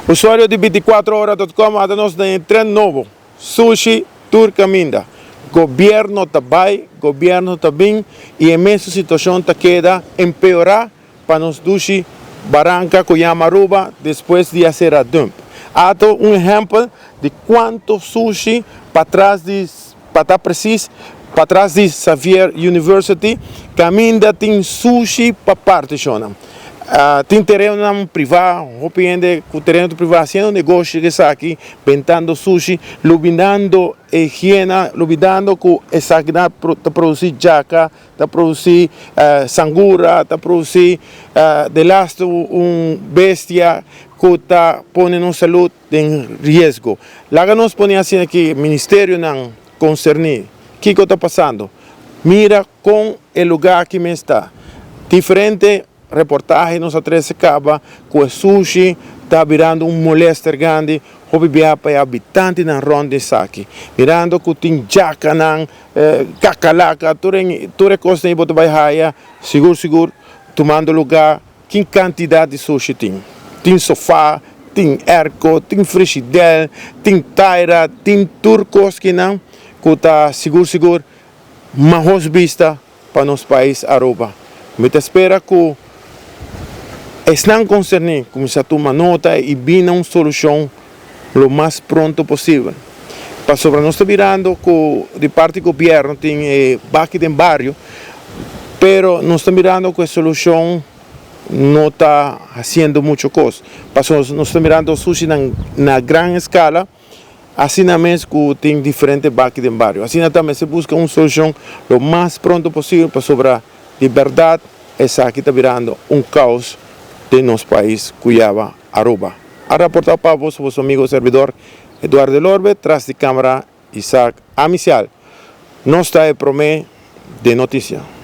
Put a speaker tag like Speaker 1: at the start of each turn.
Speaker 1: Usuario di binticuatrohora.com ata nos den e tren nobo. Sushi tur caminda. Gobierno ta bay, gobierno ta bin y e mesun situacion ta keda empeora pa nos dushi baranca cu yama Aruba despues di a cera dump. Ato un ehempel di cuanto sushi patras di, pa ta precies, patras di Xavier University caminda tin sushi pa parti shona. Tin terenonan priva, hopi hende cu tereno priva haciendo negoshi cu esaki, bentando sushi, lubidando e higiena, lubidando cu esaki ta produci djaca, ta produci sangura, ta produci delasto un bestia cu ta pone nos salud den riesgo. Laga nos pone asina aki ministerionan concerni, kico ta pasando? Mira Kon e lugá aki mes ta. Diferente reportahe nos a trese kaba ku e sushi ta birando un molester grandi hopi biaha pa e habitantenan rònt di esaki. Mirando ku tin djakanan, kakalaka, tur e tur e kosnan ei bo ta bai haya sigur sigur tumando lugá kin kantidat di sushi tin. Tin sofá, tin airco, tin frishidèr, tin taira, tin tur kos kinan ku ta sigur sigur Mahos bista pa nos pais Aruba. Mi ta spera cu esnan concerni cuminsa tuma nota y bin na un solucion lo mas pronto posibel. Pasobra nos ta mirando cu di parti gobierno tin e baki den bario, pero nos ta mirando cu e solucion no ta haciendo mucho cos. Pasobra nos ta mirando sushinan na gran escala. Asina mes ku tin diferente baki den bario. Asina ta mester buska un solushon lo mas pronto posibel pasobra di bèrdat esaki ta birando un kaos den nos pais ku yaba Aruba. A raporta pa boso boso amigo serbidor Eduardo Elorbe tras di kamera Isaac Amicial. Nos ta e prome den notisia.